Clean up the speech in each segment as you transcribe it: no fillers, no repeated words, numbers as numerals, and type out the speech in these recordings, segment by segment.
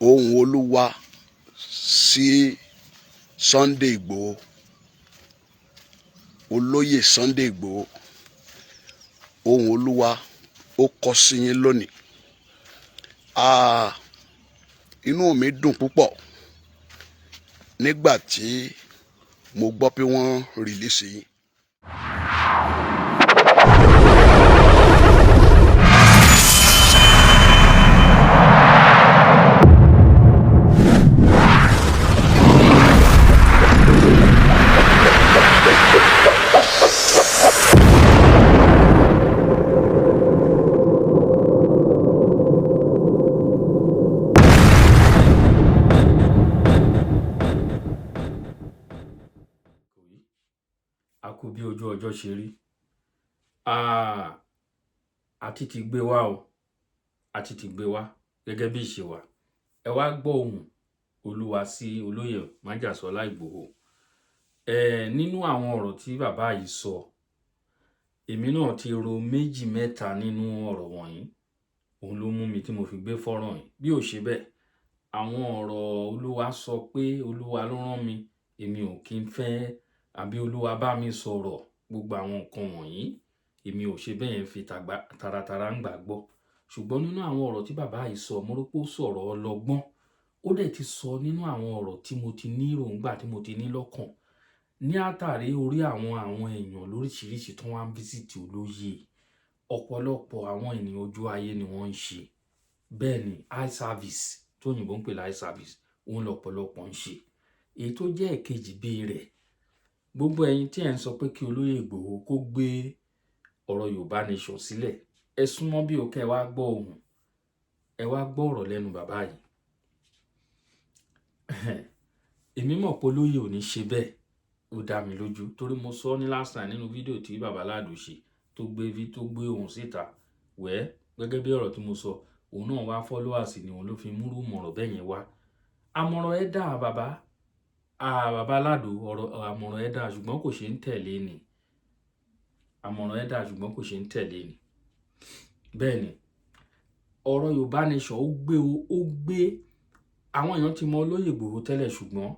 Ohùn Olúwa sí Sunday Ìgbòho, Olóyè Sunday Ìgbòho, ohùn Olúwa ó kọ sí yín lónìí. Ah, inú mi dùn púpọ̀ nígbà tí mo gbọ́ pé wọ́n release yín. A kú bí ojú ọjọ́ ṣe rí. Àti ti gbé wá o, àti ti gbé wá gẹ́gẹ́ bí ìṣe wa. Ẹ wá gbọ́ ohùn Olúwa sí Olóyè Májàsọ́lá Ìgbòho. Nínú àwọn ọ̀rọ̀ tí bàbá yìí sọ, èmi náà ti ro méjì mẹ́ta nínú ọ̀rọ̀ wọ̀nyí. Òun ló mú mi tí mo fi gbé fọ́nrán yìí. Bí ò ṣe bẹ́ẹ̀, àwọn ọ̀rọ̀ Olúwa sọ pé Olúwa ló rán mi, èmi ò kí ń fẹ́, àbí Olúwa bá mi sọ̀rọ̀, gbogbo àwọn nǹkan wọ̀nyí èmi ò ṣe bẹ́ẹ̀ ń fi taratara ń gbàgbọ́. Ṣùgbọ́n nínú àwọn ọ̀rọ̀ tí bàbá yìí sọ, mo rò pé ó sọ̀rọ̀ ọlọ́gbọ́n. Ó dẹ̀ ti sọ nínú àwọn ọ̀rọ̀ tí mo ti ní èròǹgbà, tí mo ti ní lọ́kàn ní àtàrí orí àwọn èèyàn lóríṣiríṣi tó wá ń visit olóyè. Ọ̀pọ̀lọpọ̀ àwọn ènìyàn ojú ayé ni wọ́n ń ṣe. Bẹ́ẹ̀ ni eye service tó òyìnbó ń pè ní eye service, òun lọ̀pọ̀lọpọ̀ ń ṣe. Èyí tó jẹ́ èkejì bí rẹ̀, gbogbo ẹ̀yin tí ẹ̀ ń sọ pé kí Olóyè Ìgbòho kó gbé ọ̀rọ̀ Yorùbá Nation sílẹ̀, ẹ súnmọ́ bí o, kẹ́ ẹ wá gbọ́ ohùn, ẹ wá gbọ́ ọ̀rọ̀ lẹ́nu bàbá yìí. Èmi mọ̀ pé olóyè ò ní ṣe bẹ́ẹ̀, ó dá mi lójú, torí mo sọ ní last time nínú fídíò tí bàbá Aládò ṣe, tó gbé ohùn síta wẹ́. Gẹ́gẹ́ bí ọ̀rọ̀ tí mo sọ, òun náà wá followers ni, òun ló fi múrú mọ̀rọ̀ bẹ́ẹ̀ yẹn wá. Àmọ̀ràn ẹ dá bàbá, bàbá Aládò, ọ̀rọ̀ àmọ̀ràn ẹ dá, ṣùgbọ́n kò ṣe ń tẹ̀lé ni. Àmọ̀ràn ẹ dá, ṣùgbọ́n kò ṣe ń tẹ̀lé ni. Bẹ́ẹ̀ ni ọ̀rọ̀ Yorùbá Nation ó gbé àwọn èèyàn ti mọ Olóyè Ìgbòho tẹ́lẹ̀, ṣùgbọ́n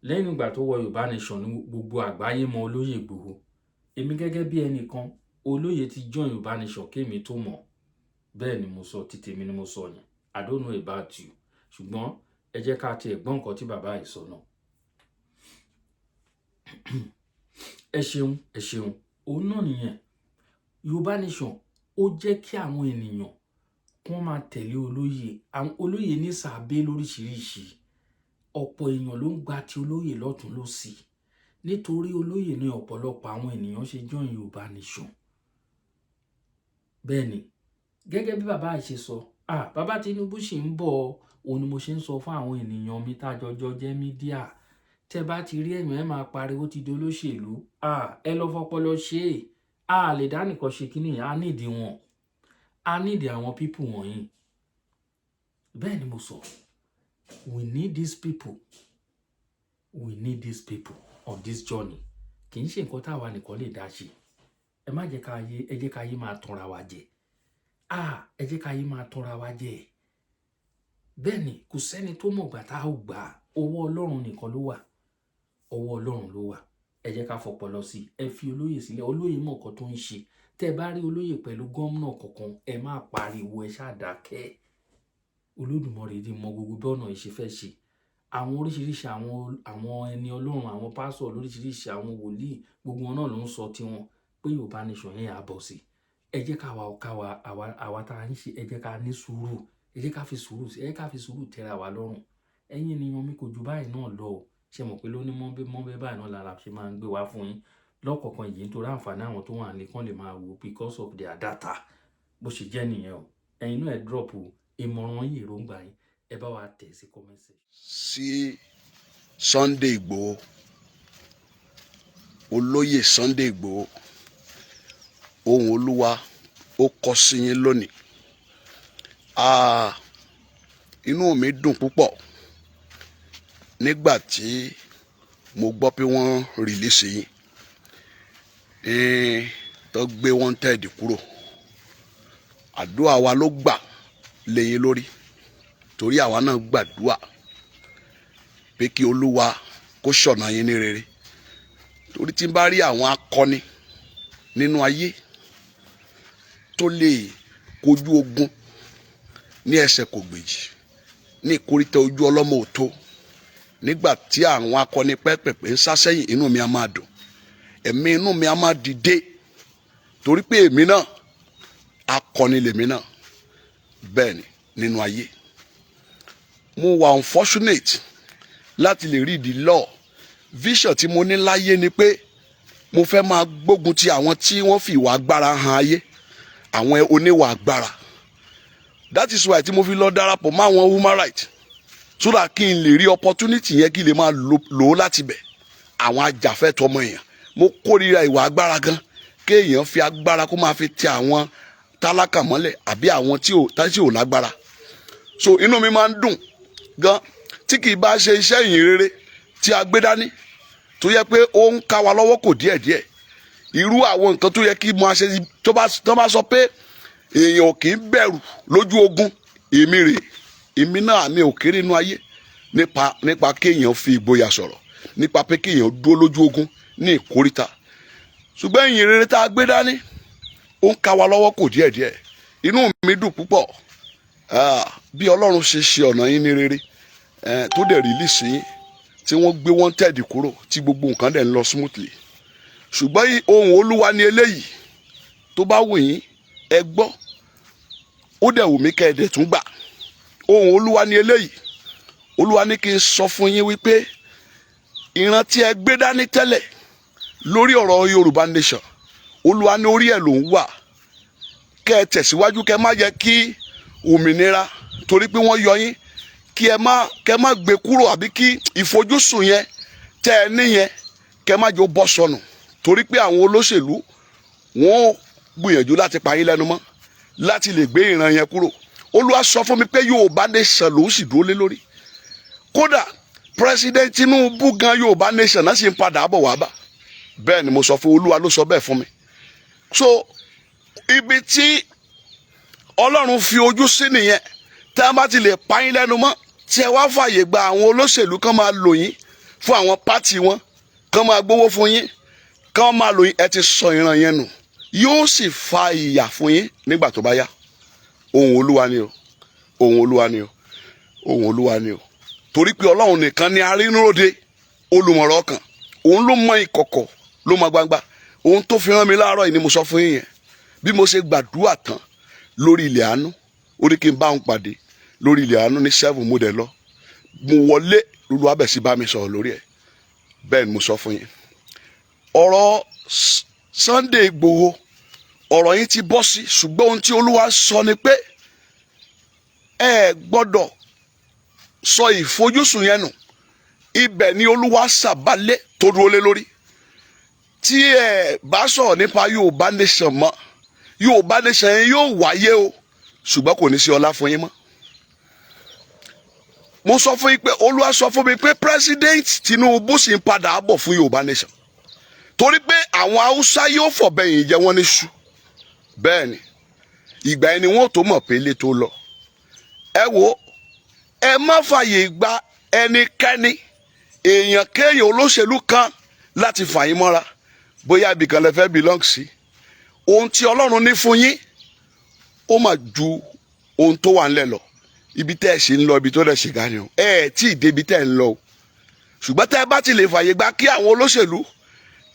lẹ́yìn ìgbà tó wọ Yorùbá Nation ní gbogbo àgbáyé mọ Olóyè Ìgbòho. Èmi gẹ́gẹ́ bí ẹnìkan, olóyè ti join Yorùbá Nation kémi tó mọ̀. Bẹ́ẹ̀ ni mo sọ, títí mi ni mo sọ yẹn. I don't know about you, ṣùgbọ́n ẹ jẹ́ ká tiẹ̀ gbọ́ nǹkan tí bàbá yìí sọ náà. Ẹ ṣeun, ẹ ṣeun. Òun náà nìyẹn. Yorùbá Nation ó jẹ́ kí àwọn ènìyàn kí wọ́n máa tẹ̀lé olóyè. Àwọn olóyè ní sàbẹ̀ lóríṣiríṣi. Ọ̀pọ̀ èèyàn ló ń gba ti olóyè lọ́tún lọ́sì. Nítorí olóyè ní ọ̀pọ̀lọpọ̀ àwọn ènìyàn ṣe join Yorùbá Nation. Bẹ́ẹ̀ ni, gẹ́gẹ́ bí bàbá yìí ṣe sọ, ah, bàbá Tinubu ṣì ń bọ̀. Òun ni mo ṣe ń sọ fún àwọn ènìyàn mi tá a jọjọ jẹ́ media, tẹ́ bá ti rí èèyàn, ẹ máa pariwo ti di olóṣèlú. Ah, ẹ lọ fọpọlọ ṣe é. A lè dá nìkan ṣe kíní, a nídìí wọn, a nídìí àwọn people wọ̀nyí. Bẹ́ẹ̀ ni mo sọ. We need these people, we need these people on this journey. Kì í ṣe nǹkan táwa nìkan lè dá ṣe. Ẹ má jẹ́ ká yé, ẹ jẹ́ ká yé máa tanra wa jẹ. Ah, ẹ jẹ́ ká yé máa tanra wa jẹ. Bẹ́ẹ̀ ni, kò sẹ́ni tó mọ̀gbà tá a ò gbà. Ọwọ́ Ọlọ́run nìkan ló wà, ọwọ́ Ọlọ́run ló wà. Ẹ jẹ́ ká fọpọlọ sí i. Ẹ fi olóyè sílẹ̀, olóyè mọ̀ nǹkan tó ń ṣe. Tẹ́ ẹ bá rí olóyè pẹ̀lú gómìnà kankan, ẹ má pariwo, ẹ ṣáà dákẹ́. Olódùmarè ti mọ gbogbo bí ọ̀nà yìí ṣe fẹ́ ṣe. Àwọn oríṣiríṣi àwọn ẹni Ọlọ́run, àwọn pásọ̀ lóríṣiríṣi, àwọn wòlíì, gbogbo wọn náà ló ń sọ tiwọn pé Yorùbá Nation yẹn á bọ̀ sí. Ẹ jẹ́ ká wa ká wa àwa tá a ń ṣe, ẹ jẹ́ ká ní sùúrù, ẹ jẹ́ ká fi sùúrù sí, ẹ jẹ́ ká fi sùúrù tẹ́ra wa lọ́rùn. Ẹ̀yin ènìyàn mi, kò jù báyìí náà lọ o. Ṣe mọ̀ pé lóní mọ́nbé mọ́nbé báyìí náà lára ṣe máa ń gbé wá fún yín lọ́kọ̀ọ̀kan yìí, nítorí àǹfààní àwọn tó wà nílé kán lè máa wò because of their data. Bó ṣe jẹ́ nìyẹn o. Ẹ̀yin náà, ẹ drop ìmọ̀ràn yín, èròǹgbà yín, ẹ bá wa tẹ̀ sí comment section. Sí Sunday Ìgbòho, Olóyè Sunday Ìgbòho, ohùn Olúwa ó kọ sí yín lónìí. Ah, inú mi dùn púpọ̀ nígbà tí mo gbọ́ pé wọ́n release yín, tó gbé wanted kúrò. Àdúrà wa ló gbà lé yín lórí. Torí àwa náà gbàdúrà pé kí Olúwa kó ṣọ̀nà yín ní rere. Torí tí n bá rí àwọn akọni nínú ayé tó lè kojú ogun ní ẹsẹ̀ kò gbèjì, ní ìkóríta ojú ọlọ́mọ òtó, nígbà tí àwọn akọni pẹ́pẹ̀pẹ́ ń sá sẹ́yìn, inú mi á máa dùn, ẹ̀mí inú mi á máa dìde, torí pé èmi náà, akọni lèmi náà. Bẹ́ẹ̀ ni, nínú ayé mo wà unfortunate láti lè rí the law. Vision tí mo ní láyé ni pé mo fẹ́ máa gbógun ti àwọn tí wọ́n fi ìwà agbára hàn ayé, àwọn oníwà agbára. That is why tí mo fi lọ darapọ̀ mọ́ àwọn human rights, so that kí n lè rí opportunity yẹn, kí n lè máa lò ó láti bẹ̀ àwọn ajàfẹ́tọ̀ọ́ ọmọ èèyàn. Mo kórìíra ìwà agbára gan, kéèyàn fi agbára kó máa fi tẹ àwọn tálákà mọ́lẹ̀ àbí àwọn tí ò lágbára. So inú mi máa ń dùn gan tí kì í bá ṣe iṣẹ́ ìyìn rere tí a gbé dání, tó yẹ pé ó ń ká wa lọ́wọ́ kò díẹ̀díẹ̀. Irú àwọn nǹkan tó yẹ kí mo ṣe, tó bá sọ pé èèyàn ò kì í bẹ̀rù lójú ogun, èmi rèé. Èmi náà mi ò kéré inú ayé nípa kéèyàn fi ìgboyà sọ̀rọ̀, nípa pé kéèyàn dúró lójú ogun ní ìkóríta. Ṣùgbọ́n ìyìn rere tá a gbé dání, ó ń ká wa lọ́wọ́ kò díẹ̀díẹ̀. Inú mi dùn púpọ̀ bí Ọlọ́run ṣe ṣe ọ̀nà yín ní rere, tó dẹ̀ release yín, tí wọ́n gbé wanted kúrò, tí gbogbo nǹkan dẹ̀ ń lọ smoothly. Ṣùgbọ́n ohun Olúwa ni eléyìí. Tó bá wù yín, ẹ gbọ́. Ó dẹ̀ wù mí kẹ́ ẹ dẹ̀ tún gbà. Ohun Olúwa ni eléyìí. Olúwa ní kí n sọ fún yín wípé ìran tí ẹ gbé dání tẹ́lẹ̀ lórí ọ̀rọ̀ Yorùbá Nation, Olúwa ní orí ẹ̀ ló ń wà. Kẹ́ ẹ tẹ̀síwájú, kẹ́ ẹ má jẹ́ kí òmìnira torí pé wọ́n yọ yín, kí ẹ má gbé kúrò, àbí kí ìfojúsùn yẹn tẹ́ ẹ níyẹn, kẹ́ ẹ má jẹ́ ó bọ́ sọnù, torí pé àwọn olóṣèlú, wọ́n gbìyànjú láti pa yín lẹ́nu mọ́, láti lè gbé ìran yẹn kúrò. Olúwa sọ fún mi pé Yorùbá Nation lòún sì dúró lé lórí. Kódà President Tinubu gan, Yorùbá Nation náà sì ń padà bọ̀ wá bá. Bẹ́ẹ̀ ni mo sọ fún. Olúwa ló sọ bẹ́ẹ̀ fún mi. So ibi tí Ọlọ́run fi ojú sí nìyẹn. Tí a bá ti lè pa yín lẹ́nu mọ́, tí ẹ wá fàyè gba àwọn olóṣèlú kan máa lò yín fún àwọn party wọn, kán máa gbowó fún yín, kán máa lò yín, ẹ ti sọ ìran yẹn nù. Yóò sì fa ìyà fún yín nígbà tó bá yá. Ohun Olúwa ni o, ohun Olúwa ni o, ohun Olúwa ni o. Torí pé Ọlọ́run nìkan ni arínúròde, olùmọ̀rọ̀ ọkàn. Òun ló mọ ìkọ̀kọ̀, ló mọ gbangba. Ohun tó fi rán mi láàárọ̀ yìí ni mo sọ fún yín yẹn. Bí mo ṣe gbàdúrà tán lórí ilẹ̀ àánú, ó ní kí n bá òun pàdé lórí ilẹ̀ àánú ní 7. Mo dẹ̀ lọ, mo wọlé, lólu abẹ́sí bá mi sọ̀rọ̀ lórí ẹ̀. Bẹ́ẹ̀ ni mo sọ fún yín. Ọ̀rọ̀ Sunday Igboho, ọ̀rọ̀ yín ti bọ́ sí. Ṣùgbọ́n ohun tí Olúwa sọ ni pé ẹ gbọ́dọ̀ sọ ìfojúsùn yẹn nù. Ibẹ̀ ni Olúwa sàbálẹ̀ tó dúró lé lórí. Tí ẹ bá sọ̀rọ̀ nípa Yorùbá Nation mọ́, Yorùbá Nation yẹn yóò wáyé o, ṣùgbọ́n kò ní sí ọlá fún yín mọ́. Mo sọ fún yín pé Olúwa sọ fún mi pé President Tinubu sì ń padà bọ̀ fún Yorùbá Nation, torí pé àwọn Haúsá yóò fọ̀bẹ̀yìn jẹ wọ́n ní ṣu. Bẹ́ẹ̀ ni, ìgbà yẹn ni wọ́n tó mọ̀ pé ilé tó lọ. Ẹ wo, ẹ má fàyè gba ẹnikẹ́ni, èèyàn kéèyàn, olóṣèlú kan láti fà yín mọ́ra, bóyá ibìkan lẹ fẹ́ belong sí. Ohun tí Ọlọ́run ní fún yín, ó mà ju ohun tó wà ńlẹ̀ lọ. Ibi tẹ́ ẹ ṣe ń lọ, ibi tó dẹ̀ ṣe ga ni o. Ẹ ẹ tí ì débi tẹ́ ẹ ń lọ o. Ṣùgbọ́n tẹ́ ẹ bá ti lè fàyè gba kí àwọn olóṣèlú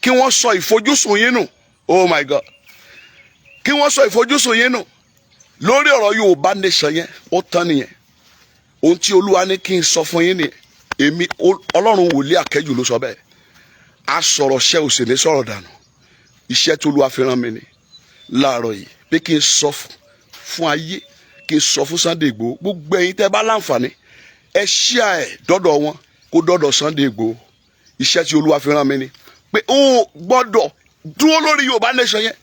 kí wọ́n sọ ìfojúsùn yín nù, oh my God, kí wọ́n sọ ìfojúsùn yín nù lórí ọ̀rọ̀ Yorùbá Nation yẹn, ó tán nìyẹn. Ohun tí Olúwa ní kí n sọ fún yín nìyẹn. Èmi Ọlọ́run wòlíì àkẹ́jù ló sọ bẹ́ẹ̀. A sọ̀rọ̀ ṣẹ́ ò sì ní sọ̀rọ̀ dànù. Iṣẹ́ tí Olúwa fi rán mi ni láàárọ̀ yìí, pé kí n sọ fún ayé, kí n sọ fún Sunday Igboho. Gbogbo ẹ̀yin tẹ́ bá láǹfààní, ẹ ṣíà ẹ̀ dọ́dọ̀ wọn, kó dọ́dọ̀ Sunday Igboho. Iṣẹ́ tí Olúwa fi rán mi ni pé ó gbọ́dọ̀ dúró lórí Yorùbá Nation yẹn.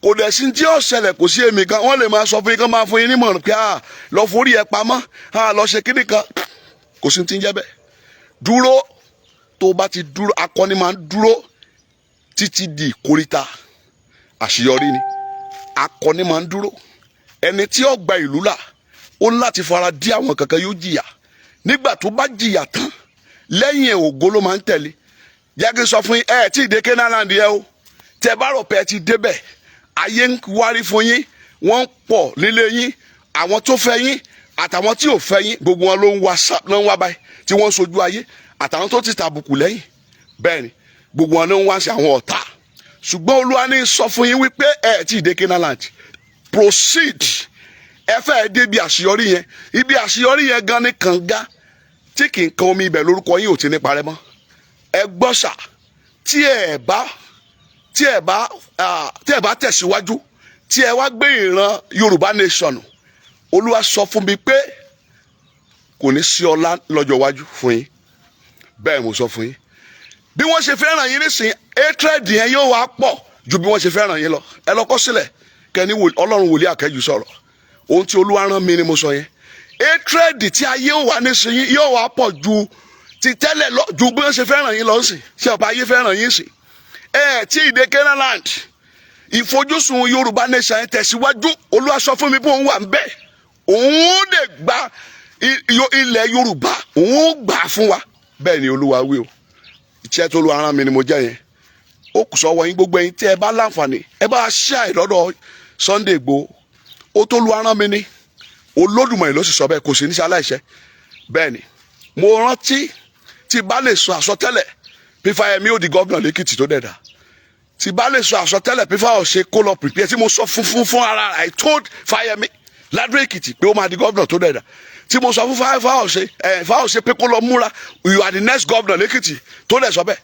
Kò dẹ̀ sí tí ó ṣẹlẹ̀, kò sí èmi kan. Wọ́n lè máa sọ fún yín, kán máa fún yín nímọ̀ràn pé ah, lọ forí ẹ pamọ́, ah, lọ ṣe kíní kan. Kò sí tí ń jẹ́ bẹ́ẹ̀. Dúró. Tó o bá ti dúró, akọni máa ń dúró títí di ìkóríta àṣeyọrí ni. Akọni máa ń dúró. Ẹni tí ó gba ìlú là Ó ní láti fara dí àwọn kankan, yóò jìyà. Nígbà tó bá jìyà tán, lẹ́yìn ẹ̀, ògo ló máa ń tẹ̀lé. Jẹ́ kí n sọ fún yín, ẹ tí ì dé Canaan yẹn o. Tẹ bá rò pé ẹ ti débẹ̀, ayé ń wárí fún yín, wọ́n ń pọ̀ nílé yín. Àwọn tó fẹ́ yín àtàwọn tí ò fẹ́ yín, gbogbo wọn ló ń wá, ló ń wá báyìí tí wọ́n ń sojú ayé, àtàwọn tó ti tàbùkù lẹ́yìn. Bẹ́ẹ̀ ni, gbogbo wọn ló ń wá sí àwọn ọ̀tá. Ṣùgbọ́n Olúwa ní sọ fún yín wípé ẹ tí ì dé Canaan. Proceed. Ẹ fẹ́ débi àṣeyọrí yẹn. Ibi àṣeyọrí yẹn gan ni kànga tí kì í kan omi ibẹ̀ lórúkọ yín ò ti ní parẹ́ mọ́. Ẹ gbọ́ sà, tí ẹ bá tẹ̀síwájú, tí ẹ wá gbé ìran Yorùbá nation, Olúwa sọ fún mi pé kò ní sí ọlá lọ́jọ́ iwájú fún yín. Bẹ́ẹ̀ mo sọ fún yín. Bí wọ́n ṣe fẹ́ràn yín nísìnyí, hatred yẹn yóò wá pọ̀ ju bí wọ́n ṣe fẹ́ràn yín lọ. Ẹ lọ kọ sílẹ̀ kẹ́ni Ọlọ́run wòlíì àkẹ́jù sọ̀rọ̀. Ohun tí Olúwa rán mi ni mo sọ yẹn. Hatred tí ayé ò wá nísìnyí yóò wá pọ̀ ju ti tẹ́lẹ̀ lọ, ju bí wọ́n ṣe fẹ́ràn yín lọ sí. Ṣé ọ̀pá ayé fẹ́ràn yín sí? Ẹ tí ì dé Canaan land. Ìfojúsùn Yorùbá nation yẹn, tẹ̀síwájú. Olúwa sọ fún mi pé òun wà ń bẹ̀, òun ó lè gba ilẹ̀ Yorùbá, òun ó gbà fún wa. Bẹ́ẹ̀ ni Olúwa wí o. Iṣẹ́ tó lu ara mi ni mo jẹ́ yẹn. Ó kù sọ́wọ́ yín. Gbogbo ẹ̀yin tí ẹ bá láǹfààní, ẹ bá ṣe àìlọ́dọ̀ Sunday Igboho. Ó tó lu ara mi ni, Olódùmarè ló sì sọ bẹ́ẹ̀, kò sí ní sí aláìṣẹ́. Bẹ́ẹ̀ ni mo rántí tí bá lè sọ àsọtẹ́lẹ̀ bí Fáyẹmí ó di gómìnà lẹ́kìtì tó dẹ̀dà, tí bá lè sọ àsọtẹ́lẹ̀ bí Fáyọ̀ṣe kó lọ prepare, tí mo sọ fún ara, I told Fáyẹmí ládùú Èkìtì pé ó máa di gómìnà tó dẹ̀dà, tí mo sọ fún Fáyọ̀ṣe ẹ Fáyọ̀ṣe pé kó lọ múra, "You are the next governor lẹ́kìtì", tó dẹ̀ sọ bẹ́ẹ̀,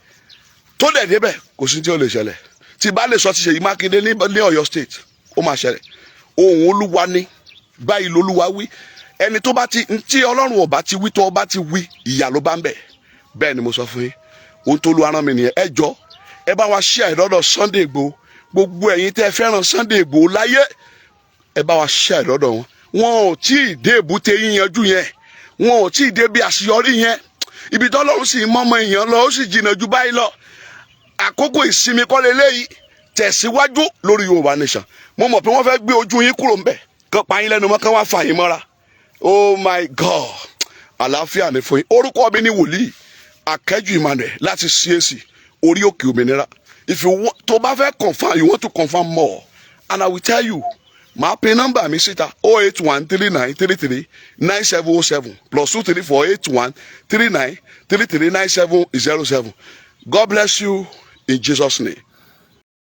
tó dẹ̀ débẹ̀, kò sí tí ó lè ṣẹlẹ̀. Tí bá lè sọ ti Ṣèyí Mákindé ní Ọ̀yọ́ State, ó máa ṣẹlẹ̀. Ohun Olúwa ní báyìí lolúwa wí. Ẹni tó bá ti tí Ọlọ́run ọba ti wí, tó ọba ti wí, ìyà ló bá ń bẹ̀. Bẹ́ẹ̀ ni mo sọ fún yín. Ohun tó lu ara mi nìyẹn. Ẹ jọ, ẹ bá wa ṣe àìlọ́dọ̀ Sunday Igboho. Gbogbo ẹ̀yin tẹ́ ẹ fẹ́ràn Sunday Igboho láyé, ẹ bá wa ṣe àìlọ́dọ̀ wọn. Wọn ò tí ì dé èbúté yíyanjú yẹn, wọn ò tí ì dé bí àṣeyọrí yẹn. Ibi tọ́lọ́run sì mọ́mọ́ èèyàn lọ, ó sì jìnnà ju báyìí lọ. Àkókò ìsinmi kọ́ leléyìí. Tẹ̀síwájú lórí Yorùbá nation. Mo mọ̀ pé wọ́n fẹ́ gbé ojú yín kúrò ńbẹ̀, kán pa yín lẹ́nu mọ́, kán wá fà yín mọ́ra. Oh my God! Àlàáfíà ní fún yín. Orúkọ mi ní Wòlíì Akẹ́jù Emmanuel láti CAC Orí Òkè Òmìnira. If you want, tó bá fẹ́ confirm, you want to confirm more, and I will tell you, màá pe nọ́mbà mi síta: 08139339707, +2348139339707. God bless you in Jesus' name.